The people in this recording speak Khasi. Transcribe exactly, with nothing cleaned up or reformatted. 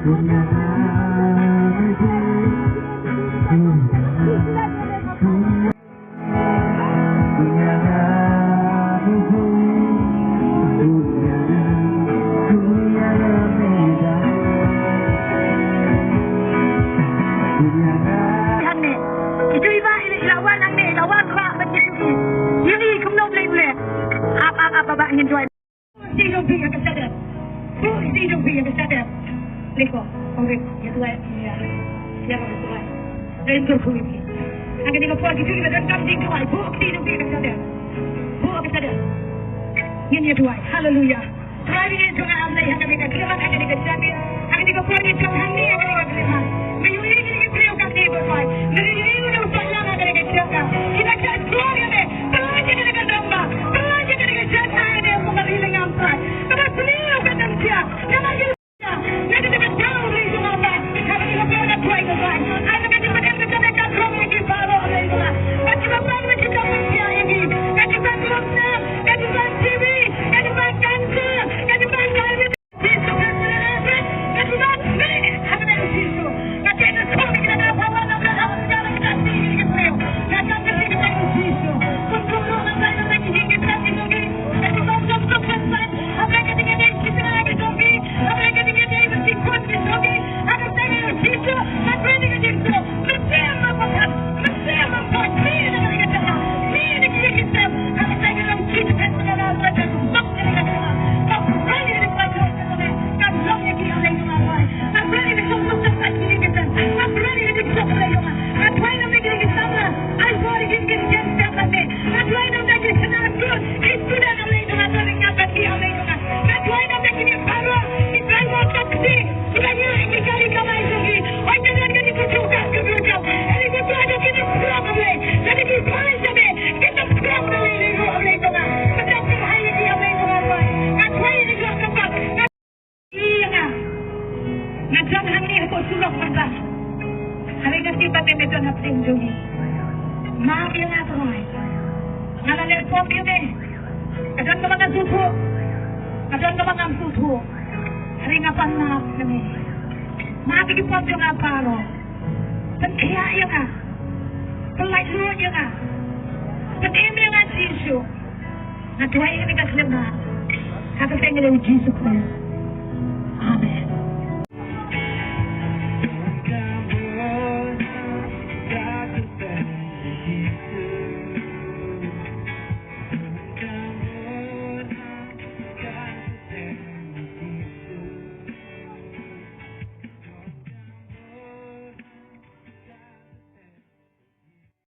Hangne. Itu iba, ila, ila wan hangne, ila wan ba, ba, ba, ini kumno play play. Ap, ap, ap, ap, ap, ngin tuai. Sing jong phi ïa ka shadem. Buh sing jong phi ïa ka shadem. Leh ko, ong rit, ïa tuai, ïa, ïa ka tuai. Dei to phi. Ha kane ka por ki jong ngi ba donkam jingduwai. Buh sing jong phi ïa ka shadem. Buh ka shadem. Ngin ïa duwai. Haleluya. Trai, ngi ïa duwai, A Blei, ha kane ka khlieh, ha kane ka jingim. Ha kane ka por ngi jong hangne, ha kane ka khlieh. Me ïohi ïa kine ki briew katne, Babai. Me ïohi ïa u paidlang ha kane ka jaka. Ki la shah sngewthuh ïa me. Pynlait ïa kane ka rangbah. Pynlait ïa kane ka jaka ïa me, Babai, ïa lyngngoh Trai. Kaba sniew ka dang jia. Namar ki la jia. Nga kata ka daw, Blei jong nga, Babai. Nga kata ka daw, nga kata ka daw. Ai, nga kata ka daw, nga kata ka daw, nga kata ka daw, Blei jong nga. Nga kata ka daw, nga kata ka daw, Blei jong nga. Nga kata ka daw, nga kata ka daw, T V. Nga kata ka daw, T V. Nga kata ka daw, cancer. Nga kata ka daw, Jisu Khrist, Ïa nga. Nga don hangne hapoh surok mynta. Hynrei nga tip ba me, me don hapdeng jong ngi. Map ïa nga Trai. Nga la leh pop ïa me. Nga don kaba nga sngewthuh. Nga don kaba ngam sngewthuh. Hynrei nga pan map ïa me. Map ïa ki pop jong nga baroh. Pynkhiah ïa nga. Pynlait luid ïa nga. Pynim ïa nga Jisu. Nga duwai ïa kane ka khlem ha ka kyrteng jong u Jisu Khrist. Amen.